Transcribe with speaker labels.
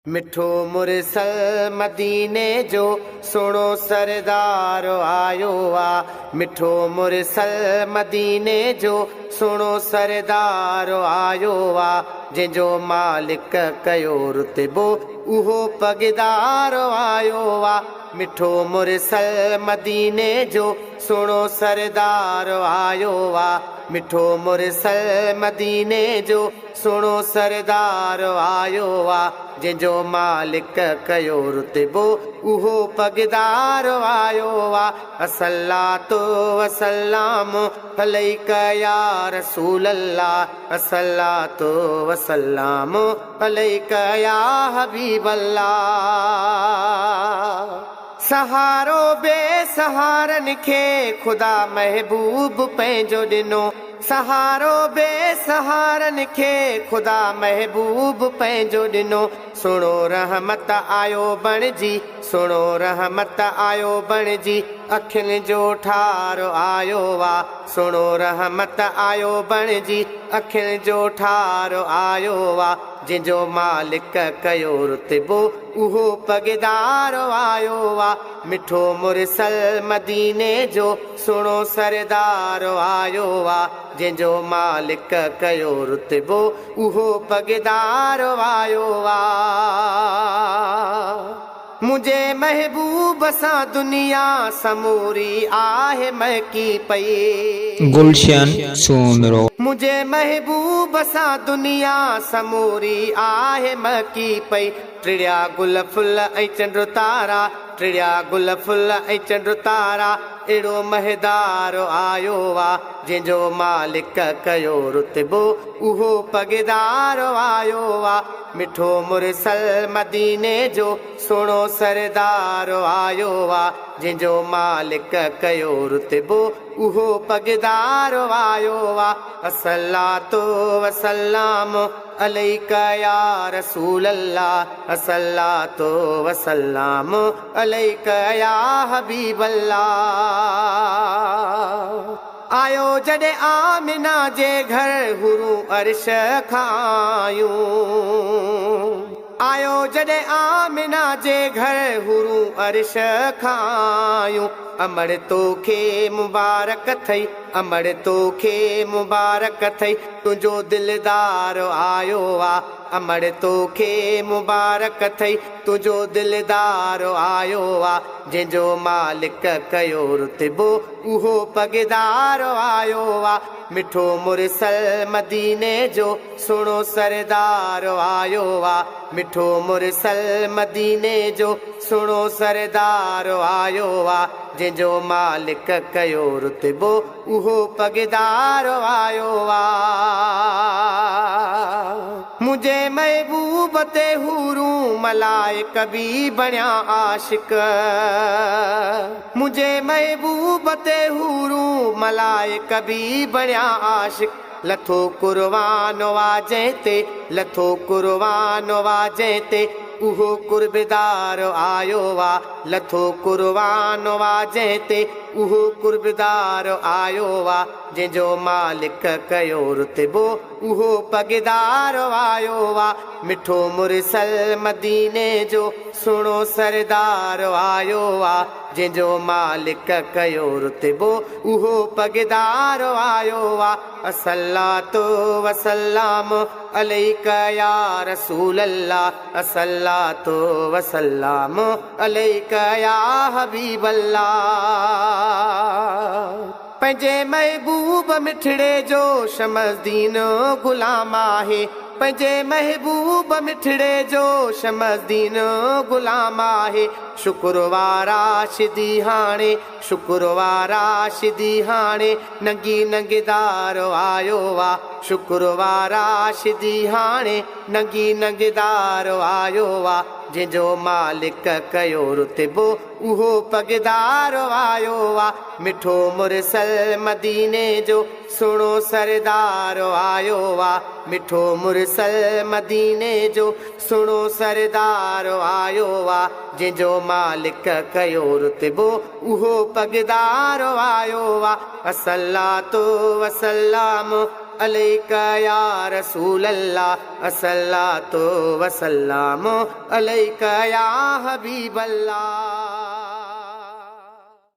Speaker 1: مٺو مرسل مديني جو سهڻو سردار آيو آ. مٺو مرسل مديني جو سهڻو سردار آيو آ. جنهن جو مالڪ ڪيو رتبو اهو پڳدار آيو آ. مٺو مرسل مديني جو سهڻو سردار آيو آ. مٺو مرسل مديني جو سهڻو سردار آيو آ. جنهن جو مالڪ ڪيو رتبو اهو پڳدار آيو آ. الصلوة والسلام عليڪ يا رسول الله الصلوة والسلام عليڪ يا حبيب الله. سهارو بي سهارن کي خدا محبوب پنهنجو ڏنو. سهارو بي سهارن کي خدا محبوب پنهنجو ڏنو. سهڻو رحمت آيو بڻجي، سهڻو رحمت آيو بڻجي، اکين جو ٺار آيو آ. سهڻو رحمت آيو بڻجي، اکين جو ٺار آيو آ. جنهن جو مالڪ ڪيو رتبو اهو پڳدار آيو آ. مٺو مرسل مديني جو سهڻو سردار آيو آ. جنهن جو مالڪ ڪيو رتبو اهو پڳدار آيو آ. منهنجي محبوب سان دنيا سموري آهي مهڪي پئي.
Speaker 2: گلشن سومرو.
Speaker 1: منهنجي محبوب سان دنيا سموري آهي مهڪي پئي. ٽڙيا گل ڦل ۽ چنڊ تارا، ٽڙيا گل ڦل ۽ چنڊ تارا، اهڙو مهدار آيو آ. جنهن جو مالڪ ڪيو رتبو اهو پڳدار آيو آ. مٺو مرسل مديني جو سهڻو سردار آيو آ. جنهن جو مالڪ ڪيو رتبو اهو پڳدار آيو آ. الصلوة والسلام عليڪ يا رسول الله الصلوة والسلام عليڪ يا حبيب الله. آيو جڏهن آمنه جي گهر حورون عرش کان آيون. آيو جڏهن آمنه جي گهر حورون عرش کان آيون. امڙ توکي مبارڪ ٿئي، امڙ توکي مبارڪ ٿئي، تنهنجو دلدار آيو آ. امڙ توکي مبارڪ ٿئي، تنهنجو دلدار آيو آ. جنهن جو مالڪ ڪيو رتبو اهو پڳدار آيو آ. مٺو مرسل مديني جو سهڻو سردار آيو آ. مٺو مرسل مديني جو سهڻو سردار آيو آ. جنهن جو مالڪ ڪيو رتبو اهو پڳدار آيو آ. منهنجي محبوب تي حورون ملائڪ به بڻيا عاشق. منهنجي محبوب تي حورون ملائڪ به بڻيا عاشق. لٿو قربان آ جنهن تي، لٿو قربان آ جنهن تي، اهو قربدار آيو آ. لٿو قربان آ جنهن تي، اهو قربدار آيو آ. جنهن جو مالڪ ڪيو رتبو اهو پڳدار آيو آ. مٺو مرسل مديني جو سهڻو سردار آيو آ. جنهن جو مالڪ ڪيو رتبو اهو پڳدار آيو آ. الصلوة والسلام عليڪ يا رسول الله الصلوة والسلام عليڪ يا حبيب الله. پنهنجي محبوب مٺڙي جو شمس دين غلام آهي. پنهنجي محبوب مٺڙي جو شمس دين غلام آهي. شڪر وارا شدي هاڻي، شڪر وارا شدي هاڻي، ننگي ننگدار آيو آ. شڪر وارا شدي هاڻي، ننگي ننگدار آيو آ. جنهن جو مالڪ ڪيو رتبو اهو پڳدار آيو آ. مٺو مرسل مديني جو سهڻو سردار آيو آ. مٺو مرسل مديني جو سهڻو سردار آيو آ. جنهن جو مالڪ ڪيو رتبو اهو پڳدار آيو آ. الصلوة والسلام عليڪ يا رسول الله الصلوة والسلام عليڪ يا حبيب الله.